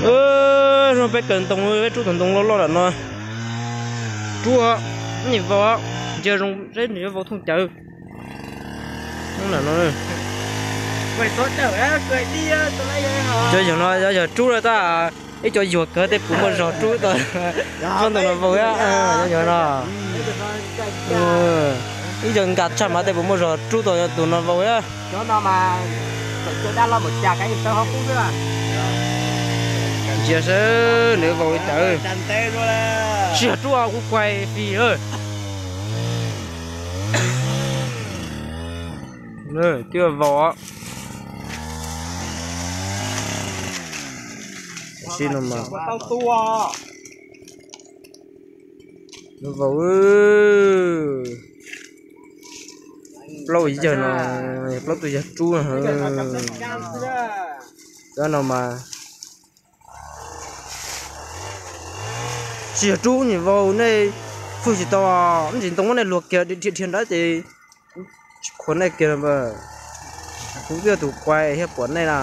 Zoo peb kawm ntoo, peb rub tau ntoo loj loj lam no. Rub, nws vau, ntsia zoo seb nws yuav vau thooj cawv. Cov yog no yog rub lawm tab, ib co yuag kawg tej puas muaj zog rub tau. Tsob ntoo no vau, yog no. Ib co nkag tshaj mas tej puas muaj zog rub tau tus no vau. Ntsia seb nws vau li cas. Tsis yog rub, kuv kuaib fij. Twb vau. Xib no mas vau. Plaub yawg no, plaub tug yawg rub. Cov no mas tsis yog rub, nws vau, nej fwj tsis tau, ntsis ntoo muab nej luag kiag dhia dhia nrad ces tsis khuam nej kiag. Kuv twb yog tus kuaib thiab, puas nej na.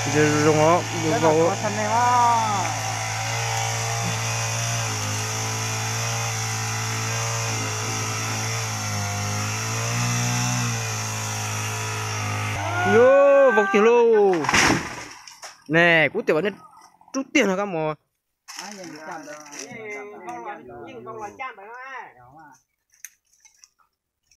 Ntsia zoo os, vau. Yuav vau tiag lauj. Ne, kuv tias kom nej rub tiag no kab mos.